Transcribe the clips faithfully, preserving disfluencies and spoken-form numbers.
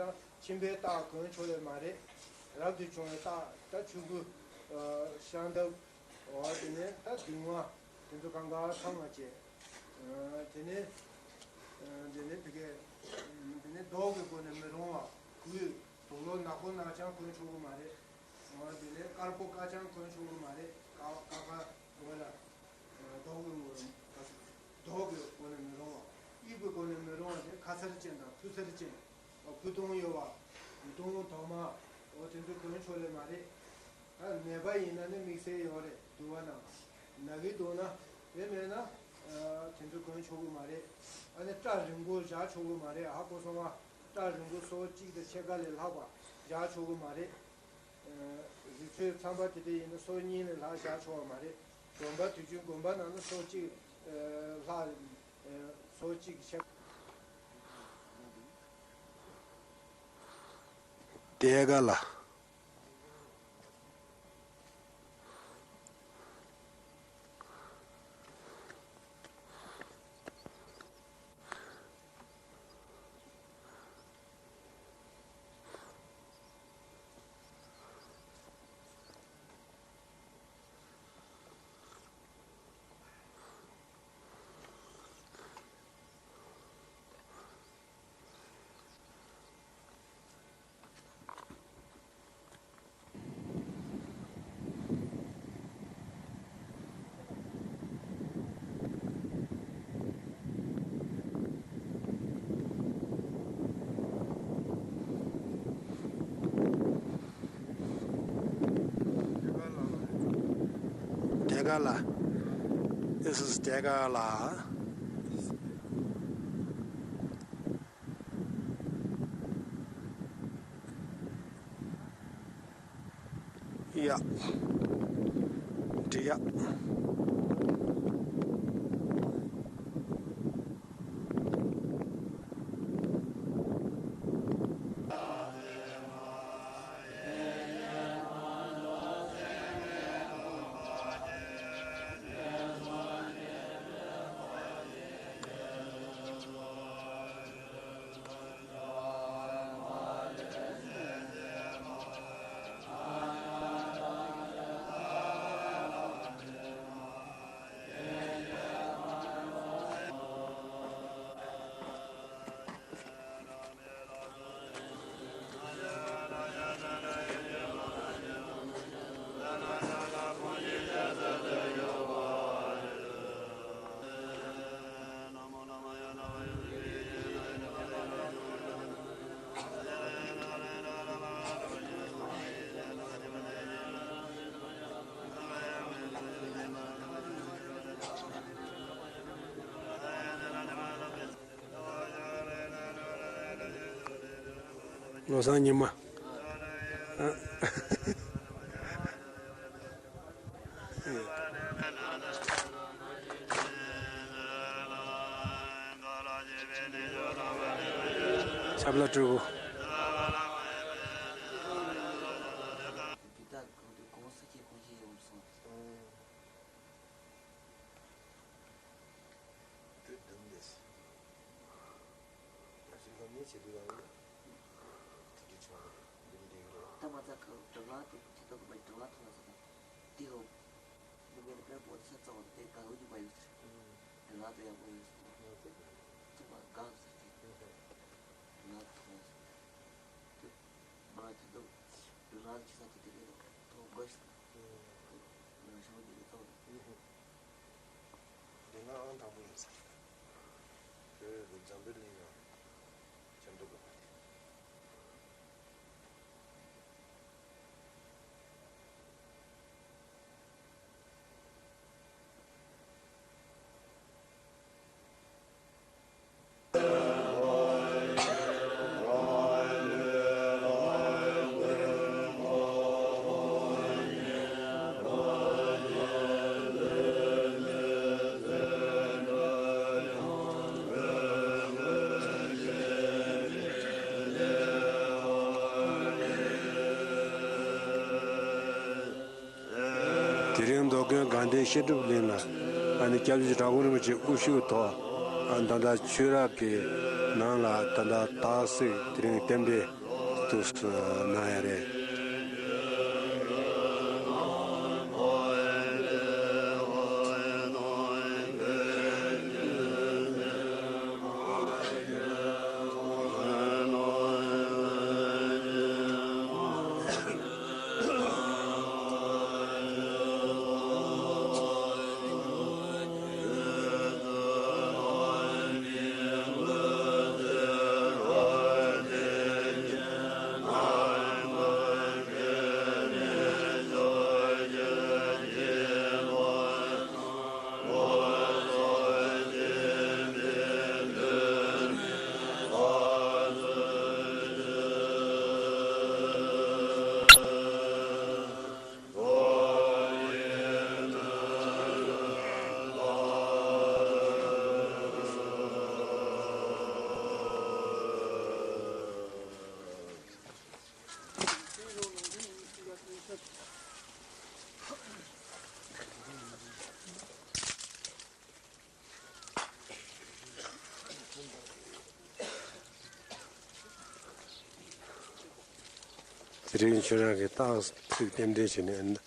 ཀྱང་ཁྱིམ་པའི་རྟགས་གོན་ཆོག་ཡོད་མ་རེད། རབ་ཏུ་བྱུང་བའི་རྟགས་ད་ཆོས་སྐུ། ཤམ་ཐབས། འོ་དེ་ནས་ད་གདིང་བ། དེ་ཚོ་གང་ག་ཚང་མ་བྱས། དེ་ནས་དེ་ནས་དེ་གས་དེ་ནས་མདོག་གི་སྒོ་ནས་མི་རུང་བ། གོས་དུག་ལོག་ནག་པོ་ནག་ཆང་གོན་ཆོག་གི་མ་རེད། འོ་དེ་ནས་དཀར་པོ་དཀར་ཆང་གོན་ཆོག་གི་མ་རེད། ཀ་ཀ་ཁ་འོ་ལ། མདོག་གི་ངོ་། མདོག་གི་སྒོ་ནས་མི་རུང་བ། དབྱིབས་ཀྱི་སྒོ་ནས་མི་རུང་བ་དེ་ཁ་སར་ཅན་དང་ཕུ་སར་ཅན། ཕུ་ཐུང་ཡོད་པ། ཕུ་ཐུང་དོག་མ། འོ་དེ་ཚོ་གོན་ཆོག་ལེ་མ་རེད། ད་ནད་པ་ཡིན་ན་ནི་དམིགས་བསལ་ཡོད་རེད། དུ་བ་ན། ན་གི་འདུག་ན། དེ་མེད་ན། དེ་ཚོ་གོན་ཆོག་གི་མ་རེད། ཨ་ནི་སྐྲ་རིང་པོ་བཞག་ཆོག་གི་མ་རེད། ཧ་གོ་སོང་བ། སྐྲ་རིང་པོ་སོ་གཅིག་དང་ཕྱེད་ཀ་ལས་ལྷག་པ་བཞག་ཆོག་གི་མ་རེད། རི་ཁྲོད་ཚངས་པ་དེ་འདྲ་ཡིན་ན་སོ་གཉིས་ལས་ལྷག་བཞག་ཆོག་པ་མ་རེད། དགོན་པ་དུས་རྒྱུན་དགོན་པ་ནང་ན་སོ་གཅིག་ལྷག་སོ་གཅིག་ཆེ། དེ་ག་ལ། དེ་ག་ལ། This is དེ་ག་ལ། ཡ། འགྲིག་ཡ། བློ་བཟང་ཉི་མ། ཆབ་ལ་སྤྲུལ་སྐུ། འདི་དག་གང་དུ་གང་སུ་སྐྱེ་གང་ཞིག་ཡོང་སོང་། བོད་འདུམ་ལས། ཡང་ཞིག་ལམ་ནས་བྱེད་དུ་ཡང་ཡོད། དེ་འདྲ་བྱུང་བ་རེད། འདུམ་འདི་ཡོད་རེད། ད་མ་ཚ་ཁ་དྲི་བ་དེ་ཁྱེད་ཏོ་གི་མ་དྲི་བ་ཐོག་ལ་ཟེར་ན། དེ་ཧོ། འདི་མེད་ན་དཔེ་པོ་ས་ཚང་བ་དེ་ག་འོ་ཉི་མ་ཡོད་ཟེར། དྲི་བ་དེ་ཡག་པོ་ཡོད་ཟེར། ཚང་མ་དགའ་ཟེར་གི། དྲི་བ་ཐོག་ལ་ཟེར། དེ་མ་ཁྱེད་ཏོ་དྲི་བ་ཁྱེད་ས་དེ་དེ་གི་ཐོག་དགོས་ཟེར། ང་ཞང་དེ་གི་ཐོག་ལ། འདི་ང་ཨང་དང་པོ་ཡིན་ས་རེད། བོད་ཀྱི་འཛམ་བུའི་གླིང་ན་སྐྱབས་འགྲོ་དགོས་པ་དེ། དེ་རིང་མདོ་དགོན་དགའ་ལྡན་བཤད་སྒྲུབ་གླིང་ལ་ཨ་ནི་སྐྱབས་རྗེ་གྲགས་པ་རིན་པོ་ཆེ་དབུ་བཞུགས་ཐོག་ཨ་ད་ལྟ་ཆོས་རབ་ཀྱི་ ནང་ལ་ད་ལྟ་སྟག་གཟིག་དེ་རིང་རྟེན་འབྲེལ་དུ་གནང་ཡ་རེད། དེ་རིང་ཁྱོད་རང་གིས་སྟག་གཟིག་རྟེན་འབྲེལ་བྱས་ནས་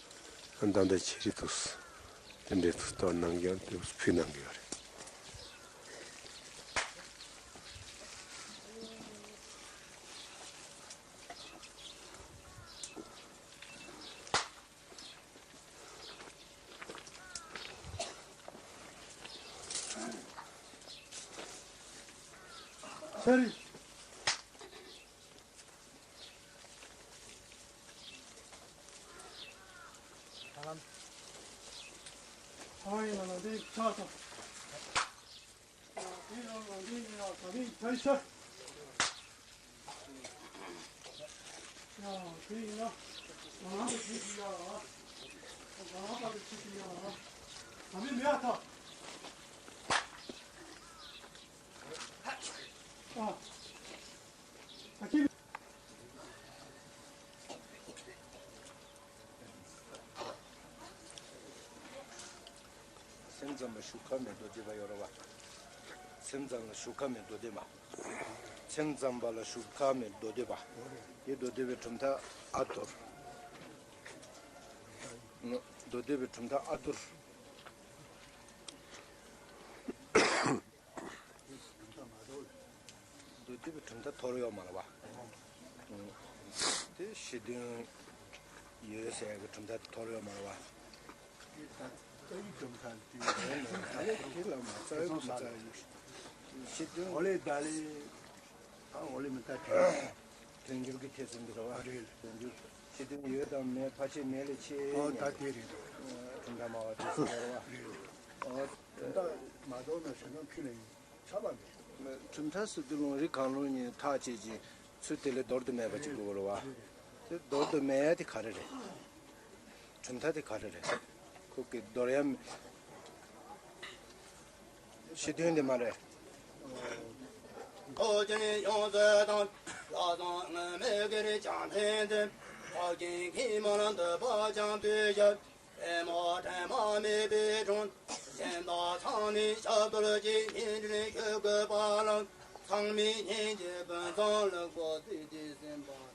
ཨ་ད་ལྟ་ཁྱེར་རེ་འདུག་རྟེན་འབྲེལ་དུ་གཏོར་གནང་གི་ཡོད། དུ་ཕུལ་གནང་གི་ཡོད་རེད། ཤ་རི། ཨ་ཡིན་ན་ན་འདི་ཆགས་སོང་། སེམས་ཙམ་ལ་ཞུགས་ཁ་མེད་མདོ་སྡེ་པ་ཡོད་རེད་བ། སེམས་ཙམ་ལ་ཞུགས་ཁ་མེད་མདོ་སྡེ་པ། སེམས་ཙམ་པ་ལ་ཞུགས་ཁ་མེད་མདོ་སྡེ་པ། དེ་མདོ་སྡེ་པའི་གྲུབ་མཐའ་ཨ་དོར། མདོ་སྡེ་པའི་གྲུབ་མཐའ་ཨ་དོར། མདོ་སྡེ་པའི་གྲུབ་མཐའ་དོར་ཡོད་མ་རེད་བ། དེ་གཞི་མཐུན་ཡོད་ཟེར་གྱི་གྲུབ་མཐའ་དོར་ཡོད་མ་རེད་བ། རྩ་བའི་གྲུབ་མཐའ་དེ་ཡོད་མ་རེད། རྩ་བའི་གྲུབ་མཐའ་གཞི་མཐུན། ཨོ་ལེ་ད་ལེ། ཨ་འོ་ལེ་མི་ལྟ་དེ། དོན་འགྱུར་གྱི་ཐེ་ཚོམ་འདི་རེད་བ། ཨ་རེད། དོན་འགྱུར་གཞི་མཐུན་ཡོད་དང་མེད། ཕལ་ཆེར་མེད་ལས་ཆེ། ཨོ་ད་དེ་རེད་འདུག་གྲུབ་མཐའ་སྨྲ་བ་དེ་ཟེར་བ། རེད། ཨོ་གྲུབ་མཐའ་མ་དོར་ན་གཞན་དོན་ཕུལ་ལ་ཡིན་ཆགས་པ་མེད། གྲུབ་མཐའ་ཟེར་དུས་ལུང་རིགས་གང་རུང་ཉིད་ཐག་བཅད་ཅིང་ཚུལ་དེ་ལས་འདོར་དུ་མེད་པ་ཅིག་དགོས་རེད་བ། དེ་འདོར་དུ་མེད་ཡ་དེ་ག་རེ་རེད། གྲུབ་མཐའ་དེ་ག་རེ་རེད། ཁོ་གི་འདོར་ཡ་མེད། གཞི་མཐུན་དེ་མ་རེད། ཐོབ་ཀྱང་ཡོངས་སུ་དང་། ལྷག་བསམ་དངོས་མེད་ཀྱི་རིགས་ཀྱང་ཕན་ཚུན། ཐོབ་ཀྱང་གིས་མ་ལ་འདོད་པ་ཀྱང་དུས་ཞབས། པད་མ་དྲི་མ་མེད་པའི་དྲུང་། གཞན་དག་ཚང་ནི་ཞབས་རྡོལ་གྱི་སྙན་སྒྲོན་ཤོད་དགོས་པ་ལ། ཚང་མས་སྙན་གྱི་བུམ་ཚང་ལེགས་པར་བརྩིས་ཏེ་གསན་པ།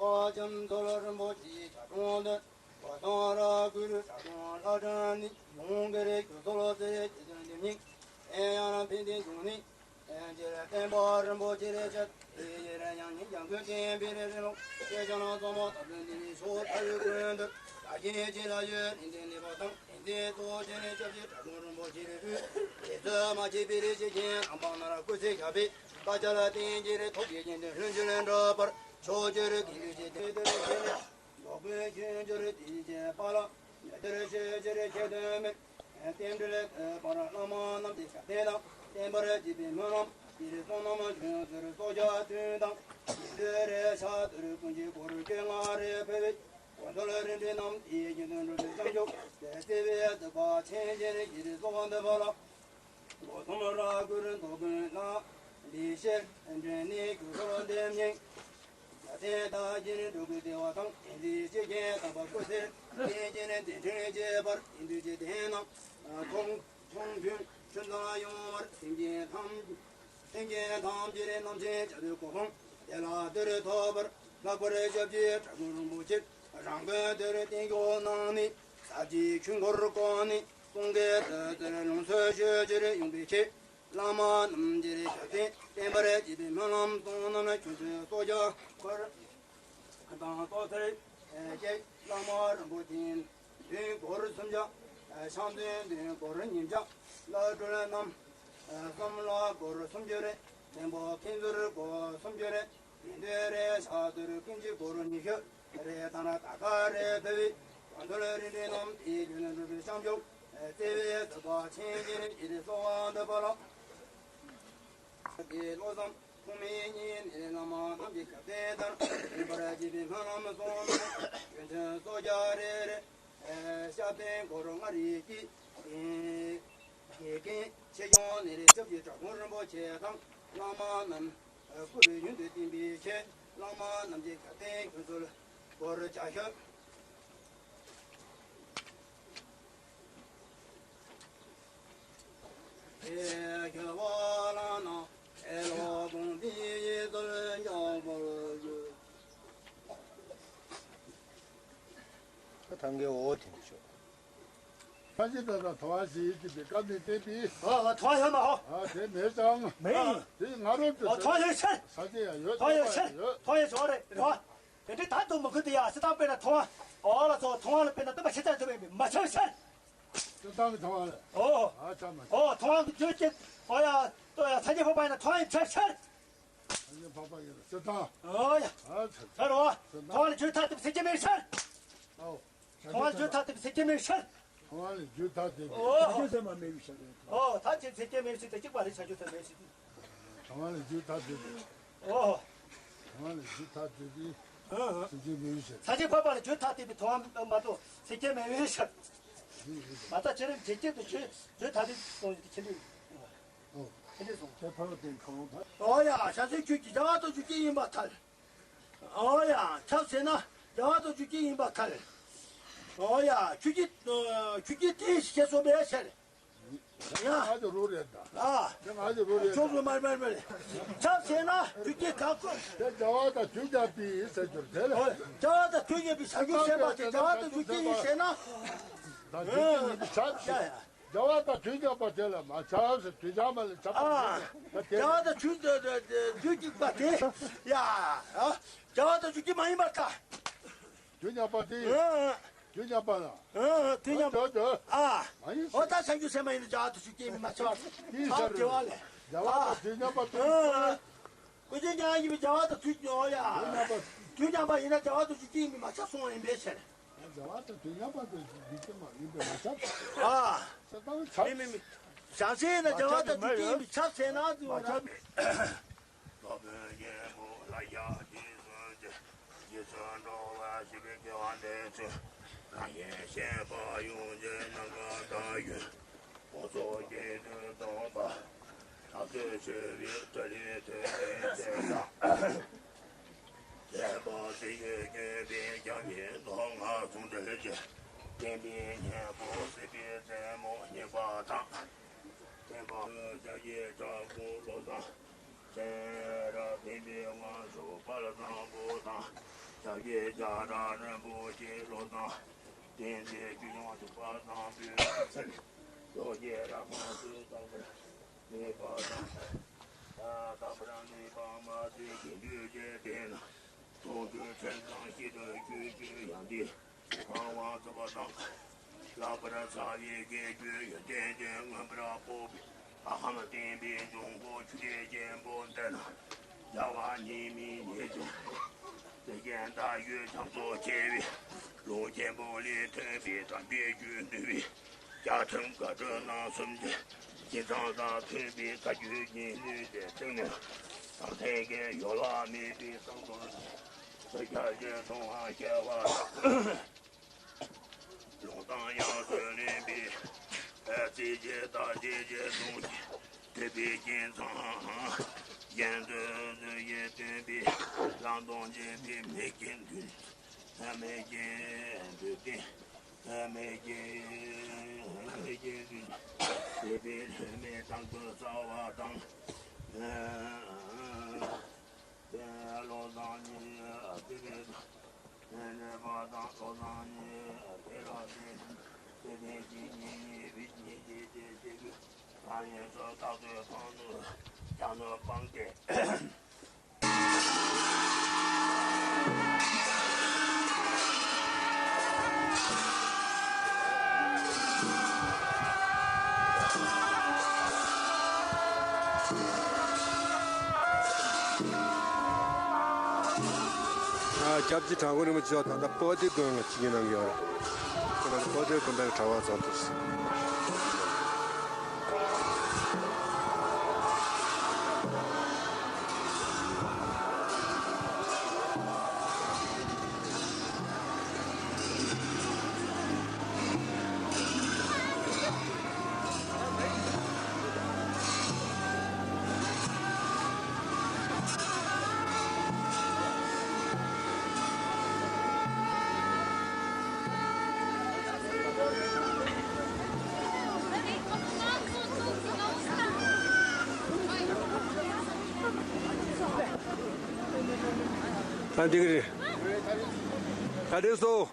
ཨ་ལྕམ་མཚོ་ལྷོ་རིན་པོ་ཆེའི་ཞབས་དྲུང་དུ། གོ་ཐང་ར་གུ་རུ་ཞབས་དྲུང་ལྷ་སྒྲོན་ནི། ཡོངས་ཀྱི་རིགས་ཀྱི་སོལ་ཟེར་རྒྱུ་དོན་འདི་ཉིད། ཨེ་ཡང་ན་ཕན་བདེ་འབྱུང་ནི། ཨེ་འཇིགས་བསྟན་པ་རིན་པོ་ཆེ་རེ་ཆད། ཨེ་ཡེ་རེ་ཡང་ཉིད་ཀྱང་ཀུན་བསྟན་པའི་རེ་རེ་ལོ། ཤེས་བྱ་ལ་ཚང་མ་ད་དོན་འདི་ཉིད་ཤོག་ཐ་ཡུལ་ཀུན་ཏུ། ད་གིན་ཅི་ལ་ཡོད་ནི་འདི་ནི་པ་དང་། དེ་ཚོ་ཅི་ནས་སྐྱབས་རྗེ་གྲྭ་ཚང་རིན་པོ་ཆེ་རེ་རེ། དེ་ཚོ་མ་བྱས་པའི་རེ་ཞིག་གིན་ཨམ་པང་ན་ར་སྐུ་ཚེ་ཞབས་པད། བཀའ་རྒྱ་ལ་བརྟེན་གྱི་རེ་ཐོག་གི་རྒྱན་དུ་ལྷུན་གྱིས་འགྲུབ་པར། ཕྱོགས་བཅུར་དགེ་འདུན་གྱི་སྡེ་དེར་བྱོན་ནས། འགྲོ་ཀུན་ཆོས་འབྱོར་དེ་བྱེད་པ་ལ། ཉེ་དུར་ཞུ་ཕྱིར་ཁྱེད་དོན་མེད། རྟེན་འབྲེལ་བསྐོས་པར་བླ་མ་རྣམས་ཀྱི་ཞབས་བརྟན་དང་། བརྟན་པར་བྱེད་པའི་སྨོན་ལམ་དེར་བསོད་ནམས་ཆུང་ཟུར་གསོག་རྒྱ་མཐུན་དང་། དེ་འདྲ་རེ་ཤ་དུར་ཀུན་གྱི་སྒོ་རུ་སྐྱེ་ལྔ་རེ་ཕུལ་བའི། གོ་འདོད་རིན་བྲལ་རྣམས་དེའི་རྒྱུན་དུ་འགྲོ་བའི་བྱང་ཆུབ་སེམས་བསྐྱེད་པའི་བདག་པ་ཆེན་ཞིང་རིག་གི་རིགས་སོགས་འདི་པ་ལ། སྒོ་གསུམ་ར་གུར་མདོ་ཀུན་ལ། ལེགས་བཤད་འདྲེན་ནས་གུས་གསོལ་འདེབས་སྙིང་། ཡ་ཐན་ད་བཞིན་འགྲོ་ཀུན་བདེ་བ་དང་། བསྟན་འཛིན་ཞིག་གིན་དམ་པ་སྐུ་ཚེ་བརྟན་ཅིང་། བདེན་ཁྲིམས་བཅས་པར་ཡིན་དུས་ཀྱི་དེ་རྣམས་མཐོང་མཐོང་ཕུན། ཁྱོད་ཚང་ཡོང་བར་སེམས་ཅན་ཐམས་སེམས་ཅན་ཐམས་ཅད་རྣམ་མཁྱེན་བྱ་བའི་གོ་འཕང་དེ་ལ་དེར་ཐོབ་པར་ལྷག་པར་ཞབས་ཀྱི་གྲྭ་ཀུན་རིན་པོ་ཆེ་རང་དགོན་དེར་བརྟན་བཞུགས་གནང་ནས་ས་བཅད་ཆོས་འཁོར་བསྐོར་ནས་གསུང་སྐད་དེ་ཚོར་ལུང་སྲོལ་ཤོད་ཕྱིར་ཡོང་པའི་ཆེད། བླ་མ་རྣམས་ཀྱི་ཞབས་བརྟན་བརྟན་པར་བྱེད་པའི་སྨོན་ལམ་གཏོང་རྣམས་ཁྱོད་ཚོའི་གཙོ་རྒྱལ་འཁོར་དང་གཙོ་ཚེ་བཅས་བླ་མ་རིན་པོ་ཆེ་བདུན་སྒོར་སུམ་བརྒྱ། ཤང་སྟོན་བདུན་སྒོར་ཉིས་བརྒྱ། བླ་སྤྲུལ་རྣམས་གསུམ་ལ་སྒོར་སུམ་ཅུ་རེ། མཁན་པོ་མཁན་ཟུར་སྒོར་སུམ་ཅུ་རེ། ཡིན་དོན་རེ་ཤག་ཏུ་རུ་ཀུན་གྱི་སྒོར་ཉི་ཤུ་རེ་དང་ན་ད་ག་རེ་ཕེ་བི་གོང་དུ་ལ་རིན་ཆེན་རྣམས་དེའི་རྒྱུན་ལ་འགྲུབ་པའི་བྱང་ཆུབ་བརྩེ་བའི་བདག་པ་ཆེན་གྱི་རིན་གྱི་རེ་གསོལ་བ་འདེབས་པ་ལགས། དེ་བློ་བཟང་ཐོགས་མེད་གཉིས་ནི་བླ་མ་རྣམས་ཀྱི་སྐུ་རྟེན་ལྟར་ཡིན་པར་བགྱིས་པའི་སྨོན་ལམ་གསུངས་ནས་ཡོན་ཏན་གཙོ་རྒྱལ་རེ་རེ། ཤ་སྟེང་སྒོར་ལྔ་རེ་གྱིས། དགེ་རྒན་ཆེ་ཆུང་ནི་རེ་སྐྱབས་ཀྱི་གྲྭ་ཀུན་རིན་པོ་ཆེ་དང་བླ་མ་རྣམས་སྐུ་རུ་ཡུན་དུ་བརྟན་པའི་ཆེད་བླ་མ་རྣམས་ཀྱི་སྐུ་རྟེན་ཀུན་གསོལ་སྒོར་བརྒྱ་ཤོག་ཐང་གའི་འོ་དེ་ནི་ཤོག་ས་གཞི་དང་དང་དང་བ་ཞིག་གི་དེ་བཀའ་ནས་བསྟན་པའི། ཨ་ཨ་ཐང་ཡོད་མ་ཧོ། ཨ་དེ་མེད་ཀྱང་། མེད། དེ་ང་རང་གི་ཨོ་ཐང་ཡོད་ཤར། ས་གཞི་ཡང་ཡོད། ཐང་ཡོད་ཤར། ཐང་ཡོད་ཤོག་རེད་རེད་བ། དེ་འདྲའི་ད་དུང་མི་ཁུ་དེ་ཡ་སི་ཏང་པེ་ན་ཐང་ཨོ་ལ་ཚོ་ཐང་ལ་པེ་ན་ཏི་པ་ཤི་ཏ་ཏི་པེ་མ་ཆར་ཤར། སི་ཏང་གི་ཐང་ལ། ཨོ། ཨ་ཆ་མ་ཆ། ཨོ་ཐང་གི་ཇོ་ཅེ་ཨོ་ཡ་ཏོ་ཡ་ས་གཞི་ཕོ་པ་ཡ་ན་ཐང་ཡོད་ཤར་ཤར། ས་གཞི་ཕོ་པ་ཡ་ན་སི་ཏང་། ཨོ་ཡ། ཨ་ཆ། ཤར་བ། ཐང་ལ་ཇོ་ཐ་ཏི་པེ་སི་ཀེ་མེ་ཤར། ཨོ། ཐང་ལ་ཇོ་ཐ་ཏི་པེ་སི་ཀེ་མེ་ཤར། ཐང་ལ་ཇོ་ཐ་ཏི་པེ། ཨོ། ཐང་ཇོ་ཐ་ཏི་པེ་སི་ཀེ་མེ་ཤར། ཨོ་ཐང་ཇོ་ཐ་ཏི་པེ་སི་ཀེ་མེ་ཤར། ཐང་ལ་ཇོ་ཐ་ཏི་པེ། ཨོ། ཐང་ལ་ཇོ་ཐ་ཏི་པེ། ཨོ། ཐང་ལ་ཇོ་ཐ་ཏི་པེ། ཨ་ཨ། སི་ཀེ་མེ་ཤར། ས་གཞི་ཕོ་པ་ལ་ཇོ་ཐ་ཏི་པེ་ཐང་མ་གཏོགས་སི་ཀེ་མེ་ཤར། མ་ད་ཅི་རིགས་ཇེ་ཇེ་དུ་ཇོ་ཇོ་ཐ་ཏི་སོང་ཡོད་ཁྱེད་འདི། ཨོ། ཁྱེད་འདི་སོང་། ཁྱེད་ཕ་རོ་དེ་ཁོང་། ཨོ་ཡ་ཤ་ཚའི་ཁྱོད་ཀྱི་རྒྱ་བ་དང་ཇོ་སྐྱེས་ཡིན་པ་ཐལ། ཨོ་ཡ་ཁྱབ་ཟེར་ན་རྒྱ་བ་དང་ཇོ་སྐྱེས་ཡིན་པ་ཐལ། ཨོ་ཡ་ཁྱོད་ཀྱི་ཁྱོད་ཀྱི་དེ་ཞིག་བྱས་སོང་པས་ཤར། ཡ། ང་ཚོ་རུ་རེད་ད། ཨ། དེ་ང་ཚོ་རུ་རེད་ད། ཁྱོད་ཚོ་མར་མར་མར། ཆབ་ཟེར་ན་དུས་ཀྱི་བདག་པོ། དེ་རྒྱ་བ་དང་དུས་ཀྱང་པི་ཟེར་རྒྱུར་དེ་ལ། ཨོ། རྒྱ་བ་དང་དུས་ཀྱང་པི་བྱ་རྒྱུ་ཟེར་བ་དེ་རྒྱ་བ་དང་དུས་ཀྱི་ཡིན་ཟེར་ན། ད་དུས་ཀྱི་ཡིན་པའི་ཆབ་ཡ་ཟེར། ཡ། རྒྱ་བ་དང་དུས་ཀྱང་པ་དེ་ལ་མ་ཆབ་ཟེར་དུས་ཀྱང་མ་ལ་ཆབ་པ། ཨ། ཟེར་ད་དེ། རྒྱ་བ་དང་དུས་དུས་ཀྱི་པ་དེ། ཡ། ཨ། རྒྱ་བ་དང་དུས་ཀྱི་མ་ཡིན་པར་ཐལ། དུས་ཀྱང་པ་དེ། ཨ། དུས་ཀྱང་པ་ལ། ཨ། དུས་ཀྱང་པ། ཨ། ཨ། མ་ཡིན་ཨོ་ད་ཆ་རྒྱུ་སེམས་མ་ཡིན་ན་རྒྱ་བ་དང་དུས་ཀྱི་ཡིན་པའི་མ་ཆབ། ཨ་དེ་བ་ལས། རྒྱ་བ་དང་དུས་ཀྱང་པ་དེ། ཨ། ཀུན་མཁྱེན་ཀྱང་ཡིན་པའི་རྒྱ་བ་དང་དུས་ཀྱང་ཨོ་ཡ། དུས་ཀྱང་པ། དུས་ཀྱང་པ་ཡིན་ན་རྒྱ་བ་དང་དུས་ཀྱི་ཡིན་པའི་མ་ཆབ་སོང་ཡིན་པའི་ཕྱིར། རྒྱ་བ་དང་དུས་ཀྱང་པ་དེ་འདི་ཀྱི་མ་ཡིན་པའི་མ་ཆབ། ཨ། ས་དང་ཆབ། མི་མི་མི། བྱང་སེམས་ན་རྒྱ་བ་དང་དུས་ཀྱི་ཡིན་པའི་ཆབ་ཟེར་ན་དུས་མ་ཆབ། སློབ་དཔོན་རྒྱལ་པོ་ལ་ཡ་རྗེས་སུ་མཆི། རྗེས་སུ་འགྲོ་བ་ཞི་བའི་དགེ་བ་འདི་ཚོ། རང་གཞན་གཤེགས་པ་ཡོངས་ཀྱི་རྣམ་པར་དག་ཡོད། འོ་ཚོགས་ཀྱི་དུས་སྟོན་པ། ལྷ་ཚོགས་མཆོད་པའི་ཏུ་ལི་ཐོད་ཕྲེང་ཅན་དང་། བསྟན་པ་སྲིད་ཞིའི་བཀོད་པའི་རྒྱ་མཚོའི་མདོ་སྔགས་ཟུང་འབྲེལ་གྱི་བསྟན་པའི་སྙིང་པོ་སྲིད་པའི་རྩེ་མོ་སྙེག་པ་དང་། བསྟན་པ་ཞབས་ཀྱི་བྱ་རྒོད་བློ་བཟང་སེང་རབ་བསྟན་པའི་དབང་ཕྱུག་དཔལ་བཟང་པོ་དང་། ཞབས་ཀྱི་བྱ་བྲག་རིན་པོ་ཆེ་བློ་བཟང་བསྟན་འཛིན་ཆོས་སྐྱོང་ཐུབ་པ་དང་པོའི་ཚེ་ལོ་རྒྱལ་རབ་དབང་དུ་བཏང་བར་ནུས་པ་དང་། ད་ལྟ་བར་ནུས་པ་མ་བསྲེས་ཀྱི་འདུས་བྱས་དེ་ན། དོན་དུ་ཚན་ཚང་ཤིན་ཏུ་ཆོས་སྤྱོད་ཡང་ཏིག་གང་བ་ཚུགས་པ་དང་། ལྷག་པར་རྩ་བའི་དགེ་བཅུའི་ཡོན་ཏན་ཅན་མངོན་པར་རྫོགས་པའི་ཨ་ཧམ་བསྟན་པའི་འབྱུང་པོ་ཆུ་སྐྱེས་ཆེན་པོ་འདི་ན། རྒྱལ་བ་ཉིད་མིན་ཉིད་ཀྱང་། དེ་བཞིན་ད་ཡོད་ཕྱག་རྫོགས་ཆེ་བའི་ལུང་ཆེན་པོ་ལས་ཐོན་པའི་དམ་པའི་ཆོས་འདུལ་བའི། རྒྱ་ཁྲིམས་དགའ་སྤྲོ་རྣམ་གསུམ་གྱི་ཞིང་ཐང་དང་མཐུན་པའི་བཀའ་བརྒྱུད་ཀྱི་ལུས་དེ་བཏིང་ནས། ད་ཐེངས་ཀྱི་ཡོལ་བ་མེད་པའི་བསང་གཏོར་གྱི་ཕྱག་རྒྱའི་ཐུན་ལ་བསྐྱལ་བ་དང་། ལུང་དང་ཡང་སོས་ལེན་པའི་རྩེ་གཅིག་བདག་བསྐྱེད་ཀྱི་གཟུངས་ཀྱིས་ཐུབ་པའི་རྒྱན་ཚང་། གཞན་དུ་བཟོད་ཡས་སྟོན་པའི་ལམ་སྟོན་གྱི་ཕེབས་མེད་ཀྱི་མདུན། མེད་ཀྱི་མདུན་བསྟན། མེད་ཀྱི་མེད་ཀྱི་ཞེས་པའི་མེད་དང་དུ་རྩ་བ་དང་། བློ་བཟང་ཉིད་དེ་རེད། གནས་པ་དང་བློ་བཟང་ཉིད་དེ་ལ་དེ་དེ་དེ་གི་ཉིད་ཉིད་བིད་ཉིད་དེ་དེ་དེ་གི་ད་ཡིན་སོ་ད་དོ་ཡོད་ཐོང་དུ་ཀྱང་ནོ་སྤང་སྟེ། སྐྱབས་རྗེ་གྲྭ་པ་རིན་པོ་ཆེ་མཆོག་ད་ལྟ་པོ་ཏི་དགོན་ལ་ཆིབས་བསྒྱུར་གནང་གི་ཡོད་རེད། ཁོང་རྣམ་པོ་ཏི་དགོན་པའི་གྲྭ་པ་ཚོ་འདུག་ཨ་འདི་གི་རེད། ད་དེ་སོ།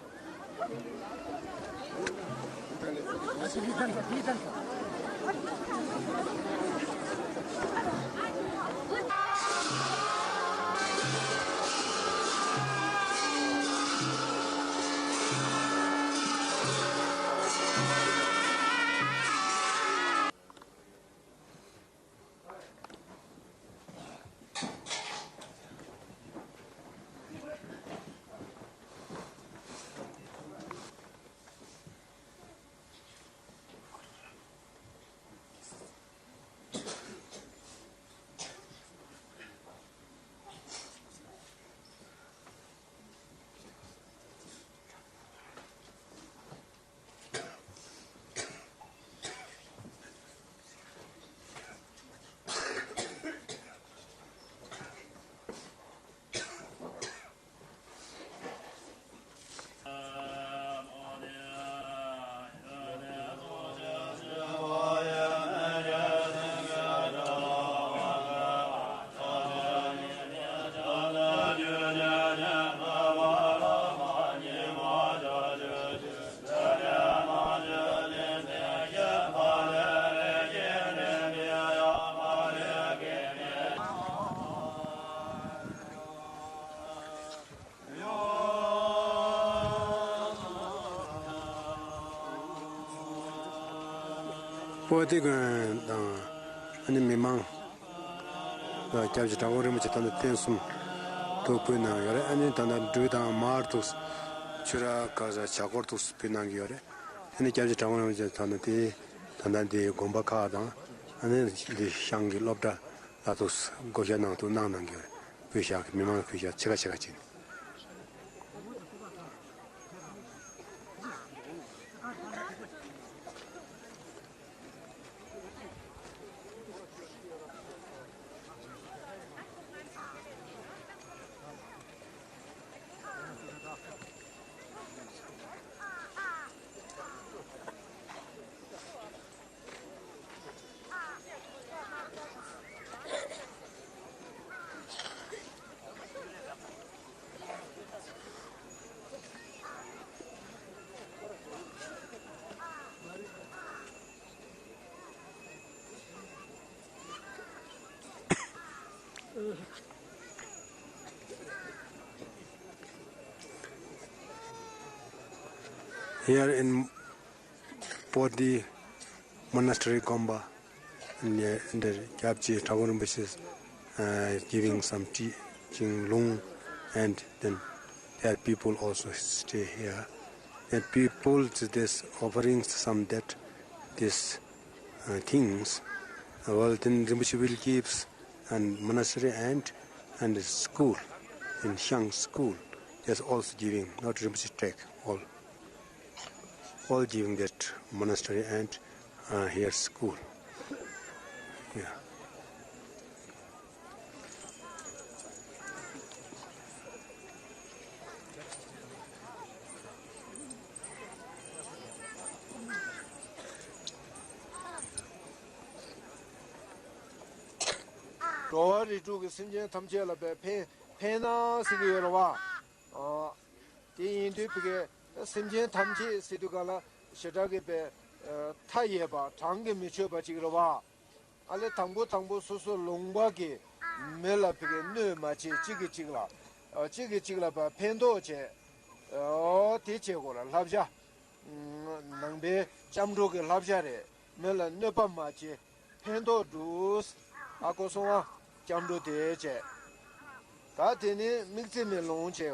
པོ་ཏི་དགོན་དང་ཨ་ནི་མི་མང་། སྐྱབས་རྗེ་གྲྭ་པ་རིན་པོ་ཆེ་ད་ལྟ་རྟེན་གསུམ་དུ་ཕུལ་གནང་ཡོད་རེད། ཨ་ནི་ད་ལྟ་སྦྲུལ་དང་མར་འདུག་ཆུ་ར་ག་ས་བྱ་སྐོར་འདུག་ཕུལ་གནང་གི་ཡོད་རེད། ཨ་ནི་སྐྱབས་རྗེ་གྲྭ་པ་རིན་པོ་ཆེ་ད་ལྟ་དེ་ད་ལྟ་དེ་དགོན་པ་ཁག་དང་ཨ་ནི་འདི་ཤང་གི་སློབ་གྲྭ་ལ་འདུག་བགོ་བཤའ་གནང་འདུག་གནང་གནང་གི་ཡོད་རེད། ཕུལ་བཞག་གི་མི་མང་ཕུལ་བཞག་ཆེ་ཁ་ཆེ་ཁ་ཅིག Here in Bodhi Monastery Gompa, and, uh, the Gyabje Thakur Rinpoche is, uh, giving some tea, Jinglung, and then there are people also stay here. That people, this offerings, some that, this, uh, things, uh, well, then Rinpoche will gives and monastery and, and school in Shang school. There's also giving, not Rinpoche take all. All giving that monastery and, uh, here school. Yeah. འགྲོ་བ་རིགས་དྲུག་གི་སེམས་ཅན་ཐམས་ཅད་ལ་བས་ཕན་ཕན་ན་ཟེར་གྱི་ཡོད་རེད་བ། ཨ། དེ་ཡིན་དུས་བི་གའི་སེམས་ཅན་ཐམས་ཅད་ཟེར་དུས་ག་ལ་ཞེ་དྲག་གི་བས་མཐའ་ཡས་པ་གྲངས་ཀྱིས་མི་ཆོད་པ་ཅིག་རེད་བ། ཨ་ལས་དང་པོ་དང་པོ་སོ་སོ་ལུང་པ་གི་མི་ལ་བི་གའི་གནོད་མ་བྱེད། གཅིག་གིས་གཅིག་ལ་ཨ་གཅིག་གིས་གཅིག་ལ་བས་ཕན་ཐོགས་བྱེད། ཨོ་དེ་བྱེད་དགོས་ར་བསླབ་བྱ། ནང་པའི་སྐྱབས་འགྲོ་གི་བསླབ་བྱ་རེད། མི་ལ་གནོད་པ་མ་བྱེད། ཕན་ཐོགས་འགྲུབ། ཨ་ཀོ་སོང་ཨ། སྐྱབས་འགྲོ་དེ་བྱས། ད་དེ་ནི་དམིགས་བརྩེ་མའི་ལུང་བྱས་པ།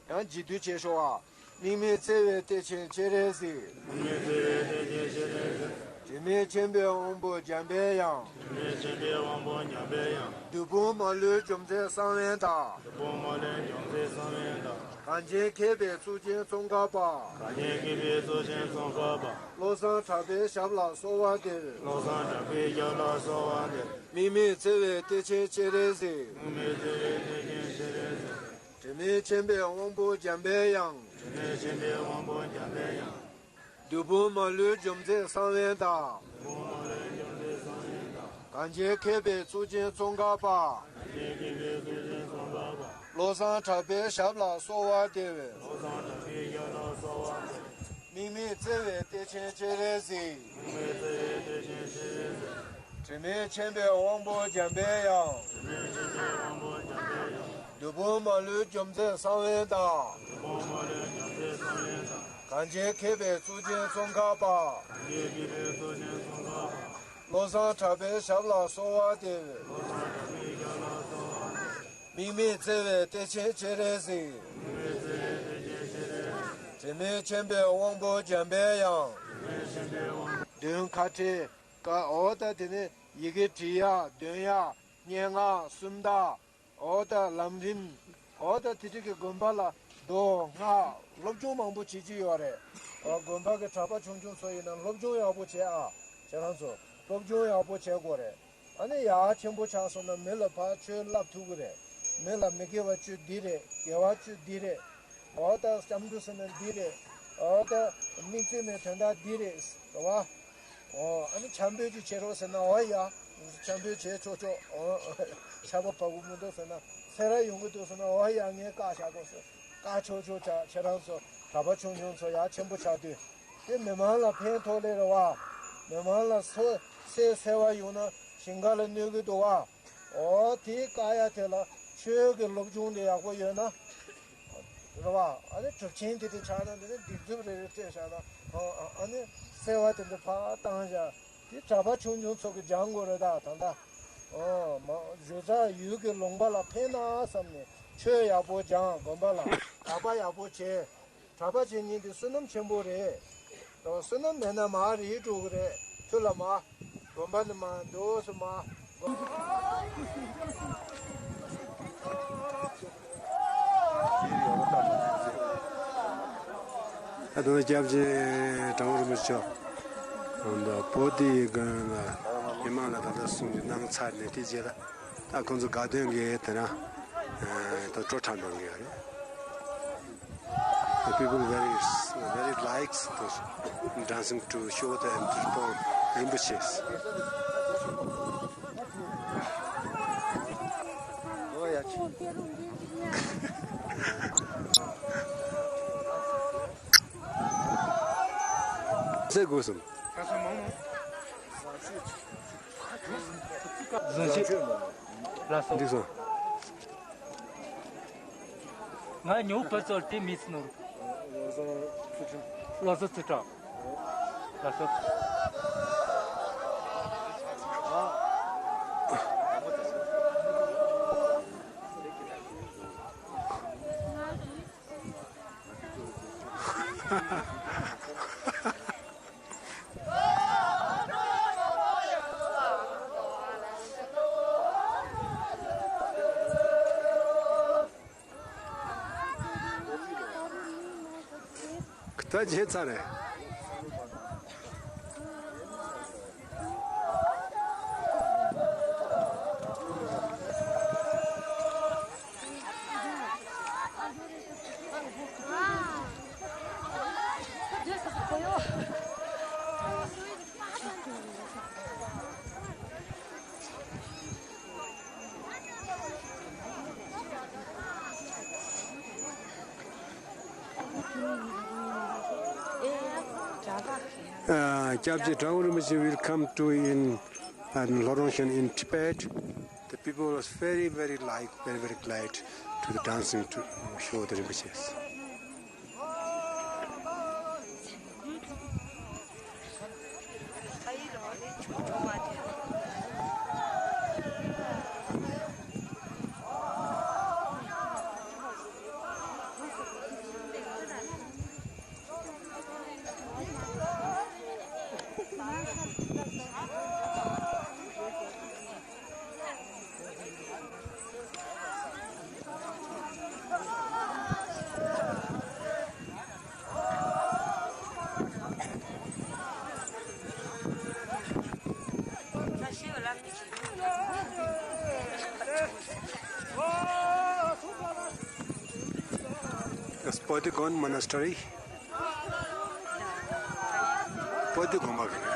ཡང་རྗེས་ཟློས་བྱས་ཤོག་ཨ། དམིགས་མེད་བརྩེ་བའི་གཏེར་ཆེན་སྤྱན་རས་གཟིགས། དམིགས་མེད་བརྩེ་བའི་གཏེར་ཆེན་སྤྱན་རས་གཟིགས། དྲི་མེད་མཁྱེན་པའི་དབང་པོ་འཇམ་པའི་དབྱངས། དྲི་མེད་མཁྱེན་པའི་དབང་པོ་འཇམ་པའི་དབྱངས། བདུད་དཔུང་མ་ལུས་འཇོམས་མཛད་གསང་བའི་བདག། བདུད་དཔུང་མ་ལུས་འཇོམས་མཛད་གསང་བའི་བདག། གངས་ཅན་མཁས་པའི་གཙུག་རྒྱན་ཙོང་ཁ་པ། གངས་ཅན་མཁས་པའི་གཙུག་རྒྱན་ཙོང་ཁ་པ། བློ་བཟང་གྲགས་པའི་ཞབས་ལ་གསོལ་བ་འདེབས། བློ་བཟང་གྲགས་པའི་ཞབས་ལ་གསོལ་བ་འདེབས། དམིགས་མེད་བརྩེ་བའི་གཏེར་ཆེན་སྤྱན་རས་གཟིགས། དམིགས་མེད་བརྩེ་བའི་གཏེར་ཆེན་སྤྱན་རས་གཟིགས། དྲི་མེད་མཁྱེན་པའི་དབང་པོ་འཇམ་པའི་དབྱངས། དྲི་མེད་མཁྱེན་པའི་དབང་པོ་འཇམ་པའི་དབྱངས། བདུད་དཔུང་མ་ལུས་འཇོམས་མཛད་གསང་བའི་བདག། བདུད་དཔུང་མ་ལུས་འཇོམས་མཛད་གསང་བའི་བདག། གངས་ཅན་མཁས་པའི་གཙུག་རྒྱན་ཙོང་ཁ་པ། གངས་ཅན་མཁས་པའི་གཙུག་རྒྱན་ཙོང་ཁ་པ། བློ་བཟང་གྲགས་པའི་ཞབས་ལ་གསོལ་བ་འདེབས། བློ་བཟང་གྲགས་པའི་ཞབས་ལ་གསོལ་བ་འདེབས། དམིགས་མེད་བརྩེ་བའི་གཏེར་ཆེན་སྤྱན་རས་གཟིགས། དམིགས་མེད་བརྩེ་བའི་གཏེར་ཆེན་སྤྱན་རས་གཟིགས། དྲི་མེད་མཁྱེན་པའི་དབང་པོ་འཇམ་པའི་དབྱངས། དྲི་མེད་མཁྱེན་པའི་དབང་པོ་འཇམ་པའི་དབྱངས། བདུད་དཔུང་མ་ལུས་འཇོམས་མཛད་གསང་བའི་བདག། བདུད་དཔུང་མ་ལུས་འཇོམས་མཛད་གསང་བའི་བདག། གངས་ཅན་མཁས་པའི་གཙུག་རྒྱན་ཙོང་ཁ་པ། གངས་ཅན་མཁས་པའི་གཙུག་རྒྱན་ཙོང་ཁ་པ། བློ་བཟང་གྲགས་པའི་ཞབས་ལ་གསོལ་བ་འདེབས། བློ་བཟང་གྲགས་པའི་ཞབས་ལ་གསོལ་བ་འདེབས། དམིགས་མེད་བརྩེ་བའི་གཏེར་ཆེན་སྤྱན་རས་གཟིགས། དམིགས་མེད་བརྩེ་བའི་གཏེར་ཆེན་སྤྱན་རས་གཟིགས། དྲི་མེད་མཁྱེན་པའི་དབང་པོ་འཇམ་པའི་དབྱངས། དྲི་མེད་མཁྱེན་པའི་དབང་པོ། འདོན་ཁ་བྲལ་ཀ་འོ་ད་དེ་ནས་ཡི་གེ་འབྲི་ཡག་འདོན་ཡག་སྙན་ངག་སུམ་རྟགས། འོ་ད་ལམ་རིམ། འོ་ད་དེ་འདྲ་གི་དགོན་པ་ལ་མདོ་སྔགས་སློབ་སྦྱོང་མང་པོ་བྱེད་ཀྱི་ཡོད་རེད། འོ་དགོན་པ་གི་གྲྭ་པ་ཆུང་ཆུང་ཚོ་ཡིན་ན་སློབ་སྦྱོང་ཡག་པོ་བྱེད་ཨ། ཁྱེད་རང་ཚོ་སློབ་སྦྱོང་ཡག་པོ་བྱེད་དགོས་རེད། ཨ་ནི་ཡག་ཆེན་པོ་ཆགས་སོང་ན་མི་ལ་ཕར་ཆོས་བསླབ་ཐུབ་ཀྱི་རེད། མི་ལ་མི་དགེ་བ་བཅུ་འདི་རེད། དགེ་བ་བཅུ་འདི་རེད། འོ་ད་སྐྱབས་འགྲོ་ཟེར་ན་འདི་རེད། འོ་ད་དམིགས་བརྩེ་མའི་དོན་དག་འདི་རེད། རེད་བ། ཨོ། ཨ་ནི་འཆམ་པོ་ཅིག་བྱེད་རོགས་ཟེར་ན་འོ་ཡ། འཆམ་པོ་བྱེད་ཆོག་ཆོག་ཨོ། ཆར་པ་བབས་ཀྱི་མི་འདུག་ཟེར་ན། སེ་ར་ཡོང་གི་འདུག་ཟེར་ན་འོ་ཡ་ངས་བཀག་བཞག་དགོས་ཟེར། བཀག་ཆོག་ཆོག་བྱ། ཁྱེད་རང་ཚོ་གྲྭ་པ་ཆུང་ཆུང་ཚོ་ཡ་ཆེན་པོ་ཆགས་དུས། དེ་མི་མང་ལ་ཕན་ཐོགས་ལེ་རེད་བ། མི་མང་ལ་སོ་སེ་སེ་བ་ཡོང་ན་ཞིང་ཁ་ལ་གནོད་ཀྱི་འདུག་བ། ཨོ་དེ་བཀག་ཡ་དེ་ལ་ཆོས་ཀྱི་སློབ་སྦྱོང་དེ་ཡག་པོ་ཡོད་ན། རེད་བ། ཨ་ནི་གྲུབ་ཆེན་དེ་འདྲ་ཆགས་ན་དེ་ནི་སྡིག་སྒྲིབ་རེ་རེ་སྤྲད་བཞག་ན། ཨ་ཨ་ནི་སེ་བ་དེ་འདྲ་ཕར་བཏང་བཞག་དེ་གྲྭ་པ་ཆུང་ཆུང་ཚོ་གི་སྦྱང་དགོས་རེད་ད་ད་ལྟ། ཨོ་མ་བཞུགས་ས་ཡུལ་གྱི་ལུང་པ་ལ་ཕན་ན་བསམ་ནས་ཆོས་ཡག་པོ་སྦྱང་། དགོན་པ་ལ་གྲྭ་པ་ཡག་པོ་བྱེད། གྲྭ་པ་བྱེད་མཁན་དེ་བསོད་ནམས་ཆེན་པོ་རེད། ད་བསོད་ནམས་མེད་ན་མར་རིལ་འགྲོ་གི་རེད། ཐུར་ལ་མར། དགོན་པ་ནས་མར་འདུག་སེ་མར། ད་དུང་སྐྱབས་རྗེ་དྲང་རིན་པོ་ཆེ་མཆོག་བོ་དྷི་དགོན་ལ་མི་མང་ལ་ད་ལྟ་གསུང་གནང་ཚར་ནས་དེ་རྗེས་ལ་ད་ཁོང་ཚོ་དགའ་སྟོན་གྱི་དེ་ན་ད་སྤྲོ་འཁྲབ་གནང་གི་ཡོད་རེད། The people very, very likes the dancing to show the and perform Rinpoche's. ཟེར་དགོས་སམ། གཟན་ཤིག་ལ་སོ། འདི་སོ། ང་ཉོ་ཕར་ཚུར་དེ་མི་སྣོར། བློ་བཟང་ཚུལ་ཁྲིམས། བློ་བཟང་ཚུལ་ཁྲིམས། ལ་སོ། ད་བརྗེད་ཚར་རེད། Uh, Gyabje Drangpa Rinpoche will come to in, in Lhorangshen in Tibet. The people was very, very like, very, very glad to the dancing to show the Rinpoches. That's Potigon Monastery. Potigon Monastery.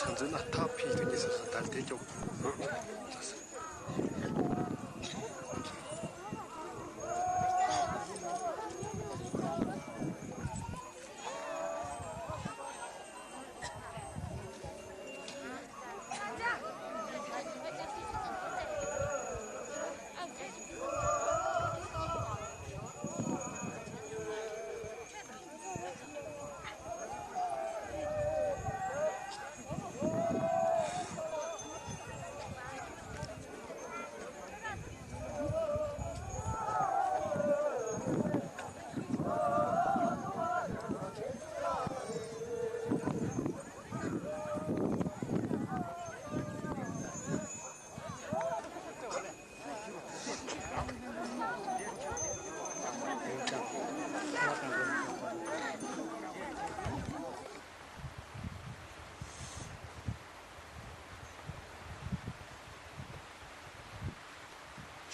ཚོན་ཚོན་ན་ཐག་ཕིག་ཏུ་ཉེ་སོ་སོ་དལ་དེ་ཀྱོག་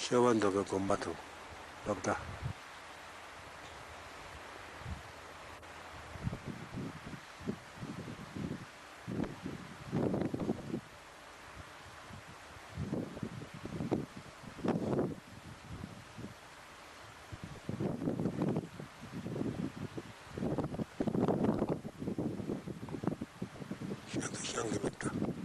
ཤེས་པ་མདོ་པའི་དགོན་པ་དང་སློབ་གྲྭ། ཤང་གི་ཤང་གི་སློབ་གྲྭ།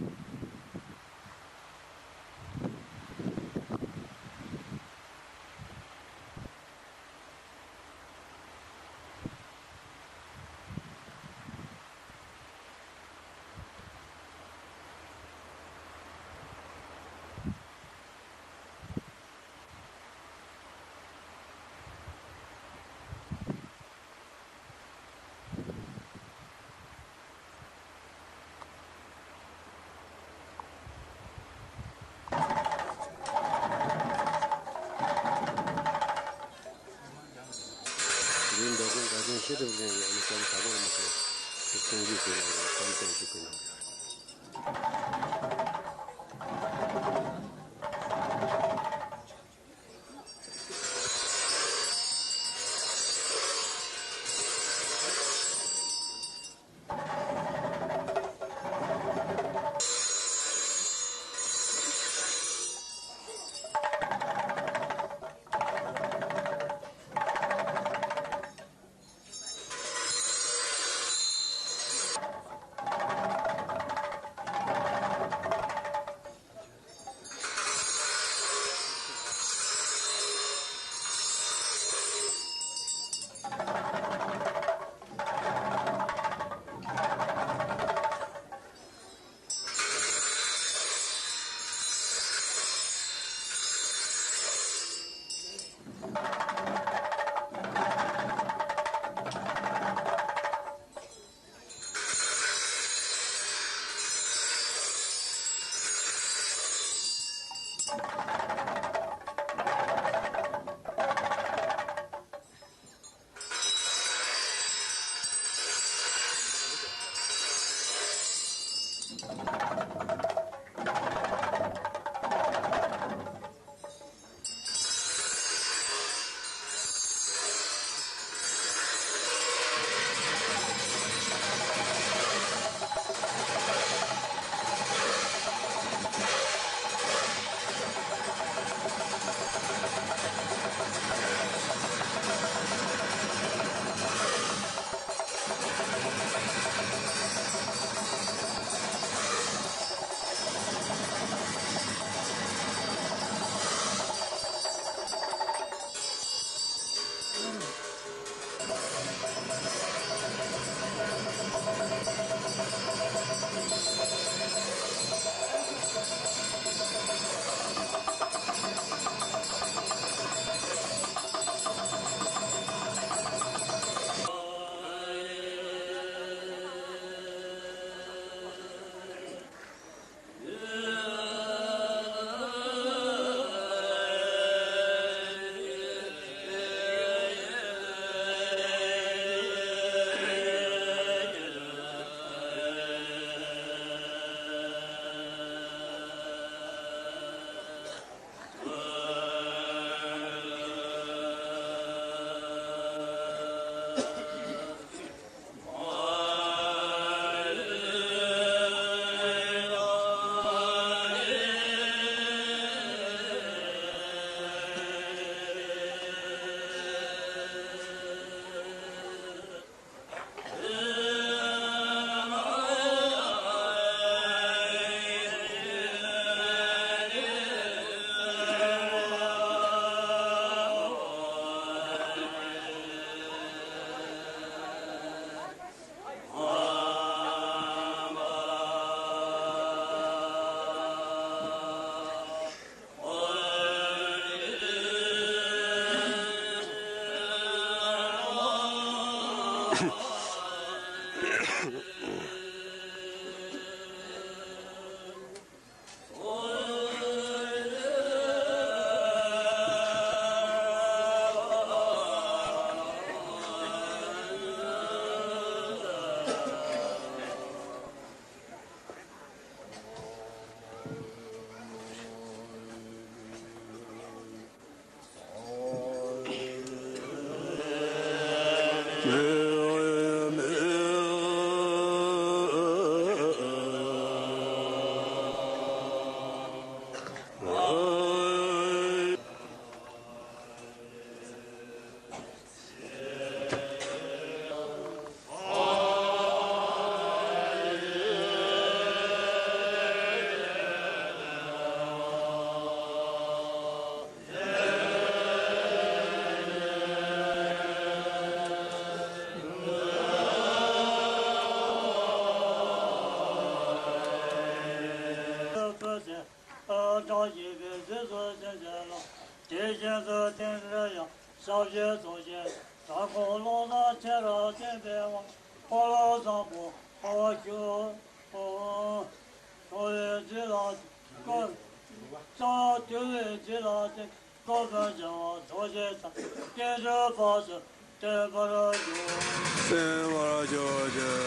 དེའི་འདོད་དགོངས་བཀའ་དྲིན་ཤེས་རབ་ལེན་ཡང་ནི་བྱམས་བྱ་བོར་མི་སྐྱོ། ཚིག་སྟོང་གཞི་དེ་ལ་ཡང་གཏམ་བསྟན་ཞིག་གི་ནང་ཡོད། བཀྲ་ཤིས་པའི་རྗེས་སུ་བྱིན་གྱིས་རློབས། དེ་བཞིན་དུ་རྟེན་འབྲེལ་ཡང་ཞབས་ཕྱི་ཚོགས་ཞིང་དྲག་པོ་ཀློང་དང་ཆེ་རབ་བསྟན་པའི་དབང་། འཁོར་ལོ་བཟང་པོ་འོ་ཞུ། འོ། འཁོར་བའི་རྗེ་ལ་བསྐོར། ལྕགས་ཐུལ་བའི་རྗེ་ལ་བསྟེན། བསྐོར་དང་བྱ་བ་རྫོགས་བྱེད་དང་། དཀོན་མཆོག་དཔག་བསམ་བརྟན་པར་གྱུར། བརྟན་པར་གྱུར་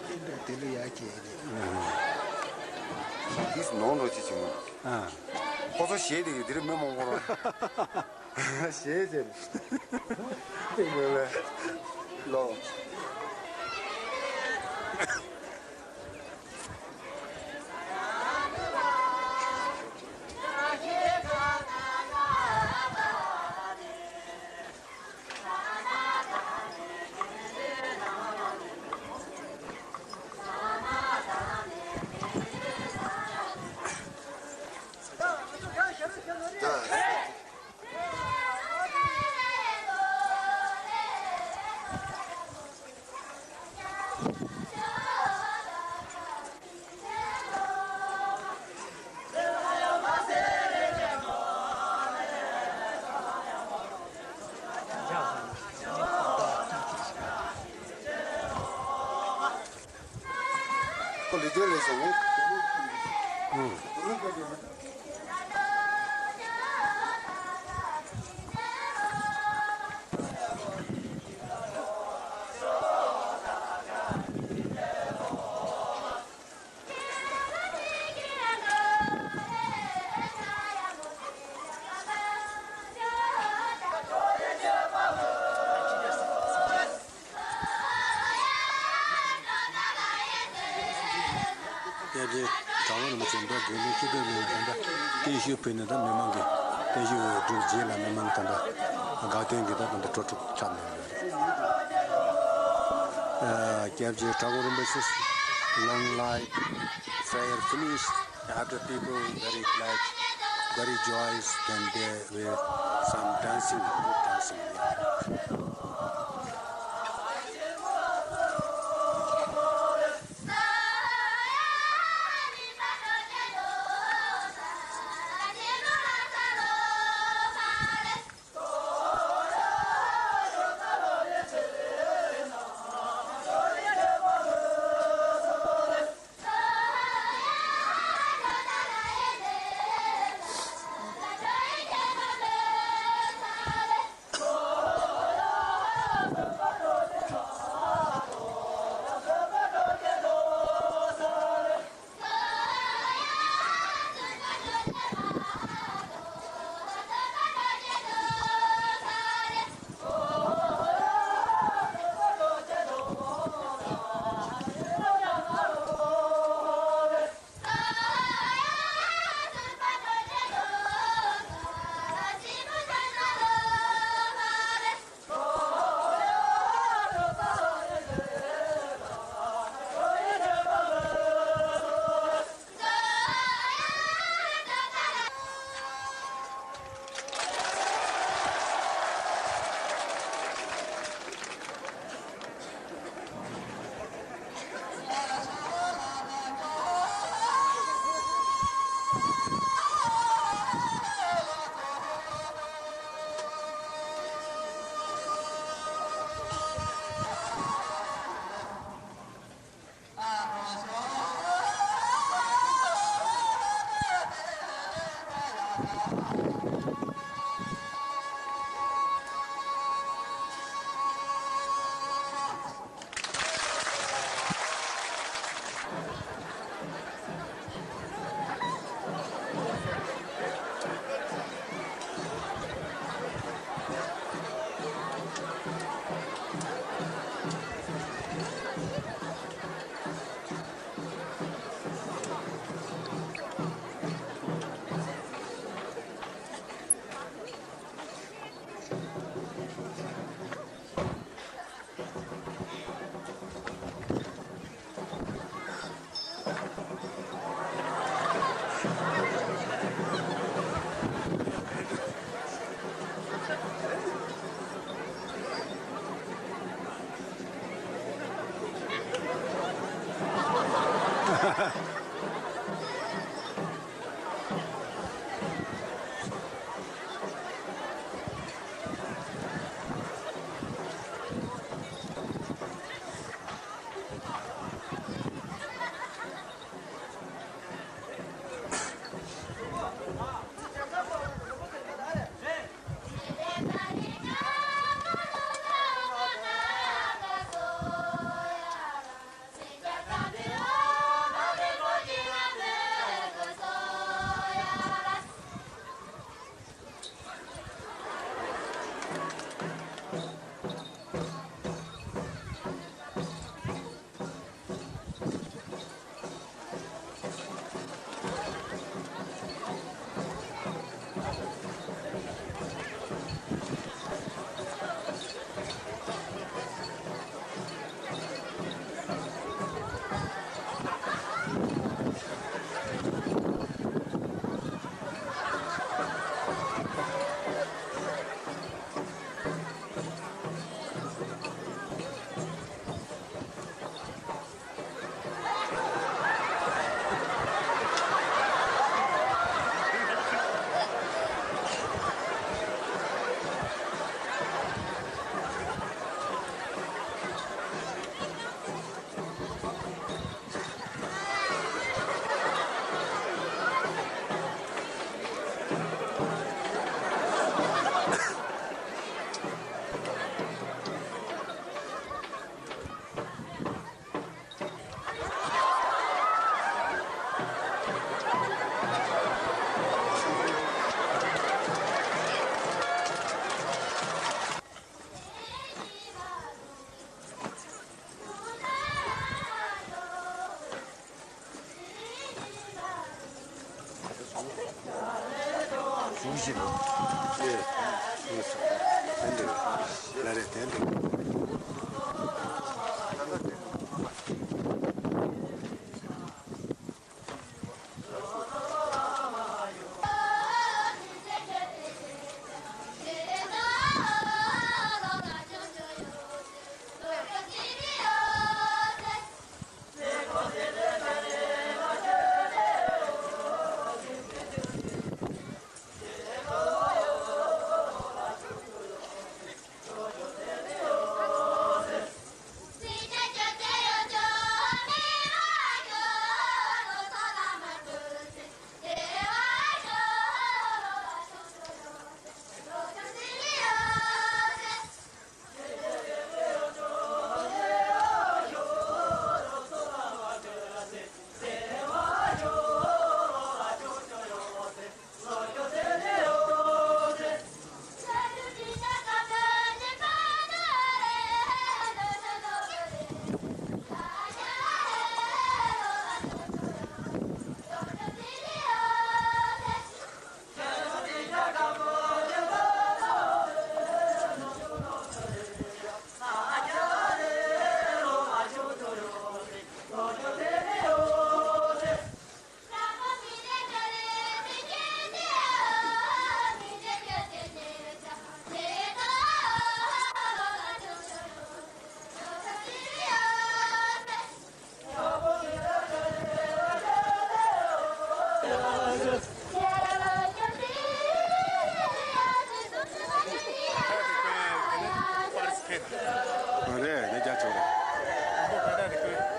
ཅིག། དེ་ལ་ཡ་གྱེས་ནས། དེས་ནོར་འགྲོ་ཅི་བྱུང་། ཨ། ཁོ་ཚོ་ཞེད་དེ་ཡོད་དེ་རིང་མི་མང་པོ་ར། ཞེད་ཅེ། དེ་ངོས་ལ། ལོ། ཁོ་ལི་ཏོན་ལས་བྱུང་། ཨུ། ཡ་དེ། གྲྭ་བ་རིན་པོ་ཆེ་མདོ་དགེ་ལྡན་སྤྱི་བདེ་གླིང་ལ་ད་ལྟ་བརྟན་བཞུགས་ཕུལ་ནས། ད་མི་མང་གིས་བརྟན་བཞུགས་སྒྲུབ་རྗེས་ལ་མི་མང་ད་ལྟ་དགའ་སྟོན་གྱི་ད་ད་ལྟ་སྤྲོ་ཚོགས་ཁྱབ་གནང་ཡོད་རེད། Uh, སྐྱབས་རྗེ་གྲྭ་བ་རིན་པོ་ཆེ། Long life prayer finished. After people very glad, very joyous, then there were some dancing, good dancing. Yeah. བཞིན། ཨེ། ལ་རེ་དན་དུ། རེད། དེ་རྒྱ་ཆེ་བ་རེད། དེ་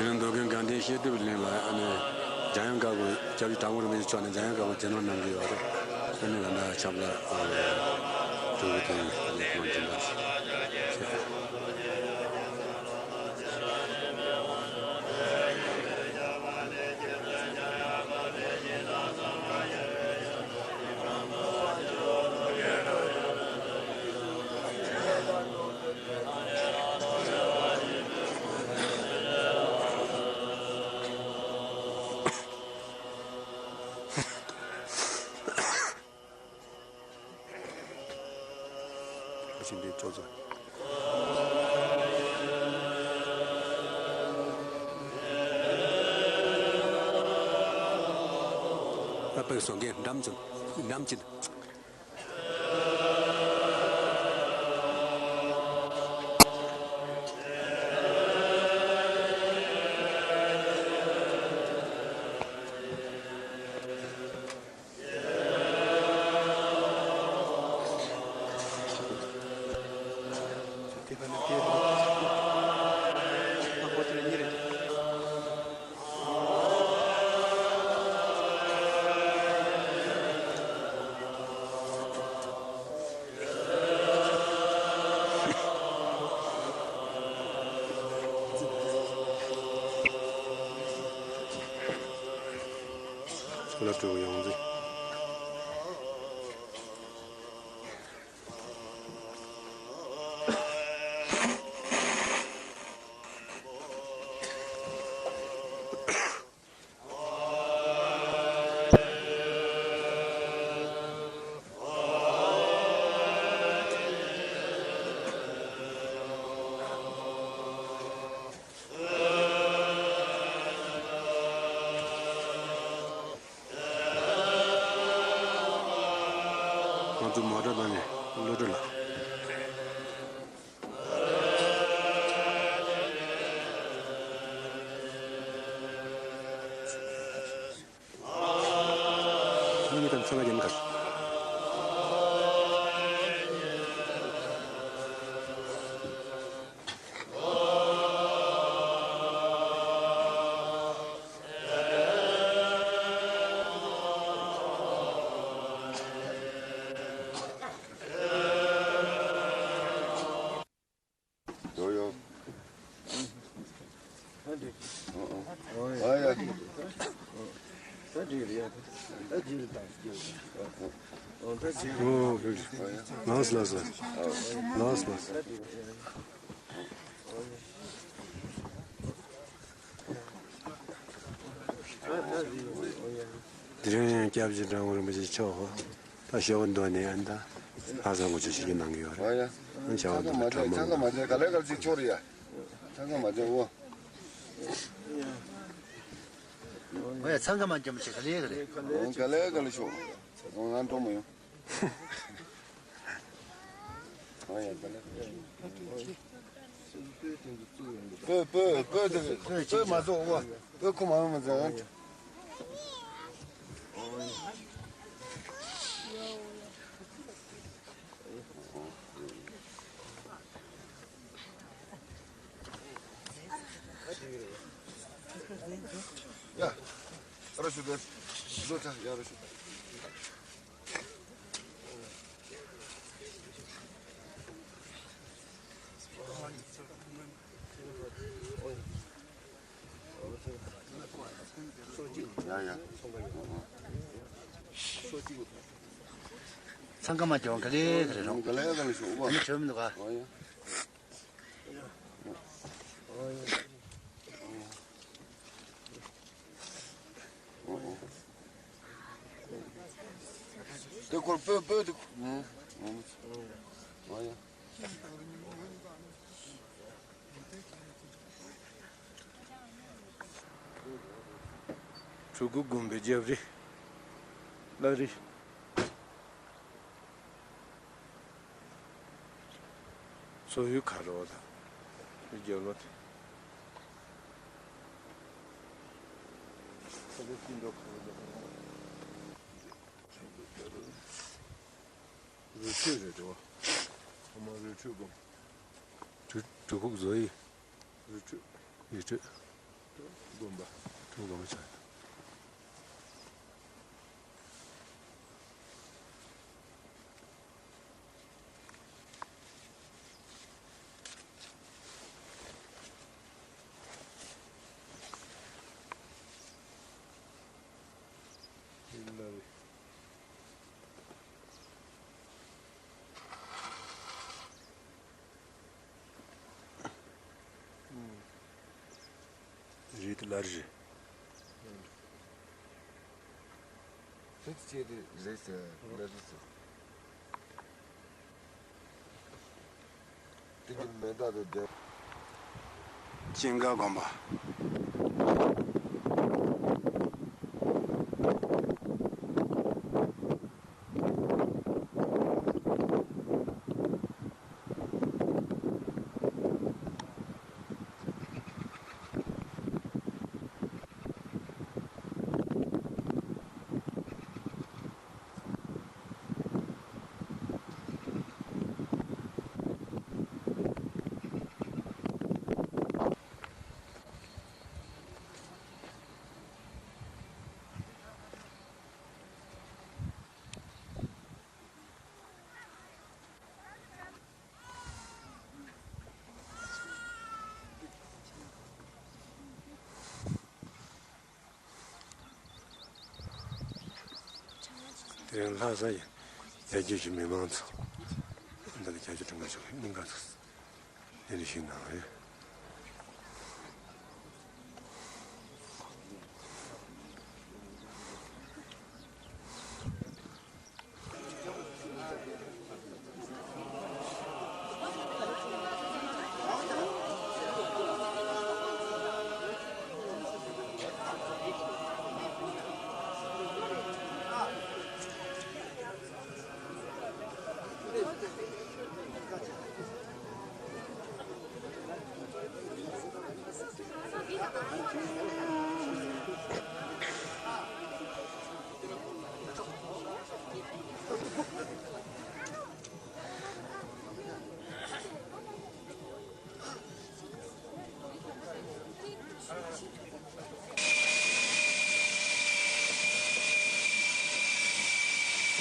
རིང་མདོ་དགོན་དགའ་ལྡན་བཤད་སྒྲུབ་གླིང་ལ་ཨ་ནི་འཇམ་དབྱངས་བཀའ་བསྒོས། སྐྱབས་རྗེ་གྲགས་པ་རིན་པོ་ཆེ་མཆོག་ནས་འཇམ་དབྱངས་བཀའ་བསྒོས་རྗེས་གནང་གནང་གི་ཡོད་རེད། ཨ་ནི་ང་ན་ཆབ་ལ་ཨ་ནི་གྲུབ་ཀྱི་དོན་ལེགས་པོ་འཛིན་པ་ཞིག་དེ་འདྲའི་ཅོག་ཙེ། ཨ་ཕའི་བཟོ་མཁན་འགྲམ་ཅན། འགྲམ་ཅན། ཚོ་ལ་སྤྲོ་བོ་ཡོང་ཟིན། ང་ཚོ་མོ་ཊ་བཏང་ནས་བློ་གྲོས་ལ། ཁྱེད་གཉིས་དང་ཚང་མ་ཡིན་ག། ཡོ་ཡོ། ཨ་ཡ། ལགས་ལགས་ལགས། ལགས་ལགས། དེ་རིང་ཡང་སྐྱབས་རྗེ་དྲང་དབུ་རིན་པོ་ཆེ་མཆོག་གིས་ད་ཞོགས་པ་འདོན་ནས་ཨ་ནི་ད་ལྷ་ས་ལོ་ཆུ་ཞིག་གི་གནང་གི་ཡོད་རེད། ཨ་ནི་བྱ་བ་འདི་ལ་གྲ་མ་ཆང་ཁ་མ་བྱེད་ག་ལེ་ག་ལེ་ཅིག་ཆོག་རེད་ཡ། ཆང་ཁ་མ་བྱེད་འོ། ཨོ་ཡ་ཆང་ཁ་མ་བྱེད་མ་བྱེད་ག་ལེ་ག་ལེ། ག་ལེ་ག་ལེ་ཤོག་ང་འགྲོ་མི་ཡོང་། སྤོས་སྤོས་སྤོས་དེ་སྤོས་མ་བཟོ་བ། སྤོས་ཁོ་མ་མ་བཟོ། ཡ། ཨ་རོ་ཤུ་གི། བཟོ་ཚ་ཡ་རོ་ཤུ། ཡ་ཡ། ཚང་ཀ་མ་གྱོང་ག་ལེ་ག་ལེ་རོང་། ག་ལེ་ག་ལེ་ཤོག་ཨ་ནི་བྱོན་མི་འདུག་ག་ཨོ་ཡ། དེ་ཁོར་སྤོས་སྤོས་དེ། ཨོ་ཡ། གྲུ་གུ་དགོན་པའི་རྒྱབ་རི། བླ་རི། སོ་ཡུལ་ཁ་རོ་དང་། རྒྱབ་ལོགས་དེ། རི་ཁྲོད་རེད་འགྲོ། ཨ་མ་རི་ཁྲོད་དགོན། གྲུ་གྲུ་ཁུག་བཟོ་ཡི། རི་ཁྲོད། རི་ཁྲོད། དགོན་པ། དགོན་པ་ཆགས། རེད་ལ་རེད། ཁྱེད་ཀྱིས་རེད་ཟེར་ལ་རེད་ཟེར། མེ་སྟག་དང་ལྡན། ཅིང་ག་དགོན་པ། དེ་རིང་ལྷ་ས་ཡི་རྒྱལ་སྤྱིའི་མི་མང་ཚོ་འདི་ལ་བརྒྱད་ཅུ་གྲངས་ཀ་ཞིག་གླིང་ག་ཚོ་འདི་ལ་ཞིག་གནང་རེད།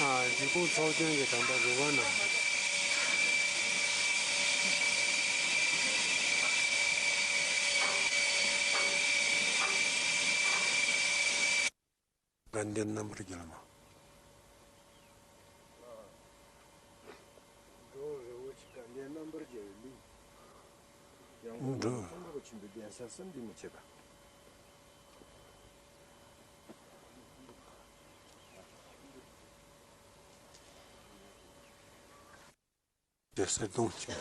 ཨ། འབྲས་སྤུངས་ཚོགས་ཆེན་གྱི་དམ་པ་རུ་བ་ན། དགའ་ལྡན་རྣམ་པར་རྒྱལ་བ། འགྲོ་རི་བོ་ཆེ་དགའ་ལྡན་རྣམ་པར་རྒྱལ་བའི་གླིང་། ཡང་འགྲོ། ཚངས་པ་ཆེན་པོའི་གདན་ས་བསམ་གྱིས་མི་ཁྱབ་པ། དེ་གསེར་སྡོང་ཆེ།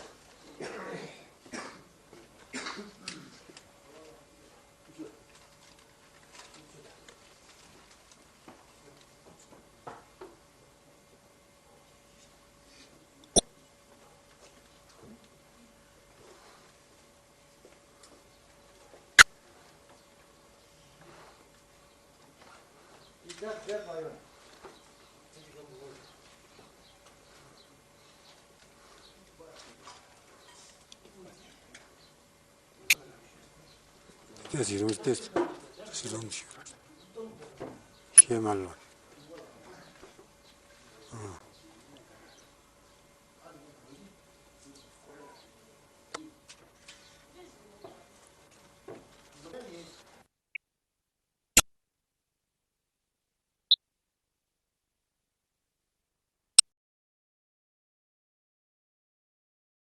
ཏེ་སི་རུང་ཏེ་སི་རུང་ཞེས་མ་ལོ།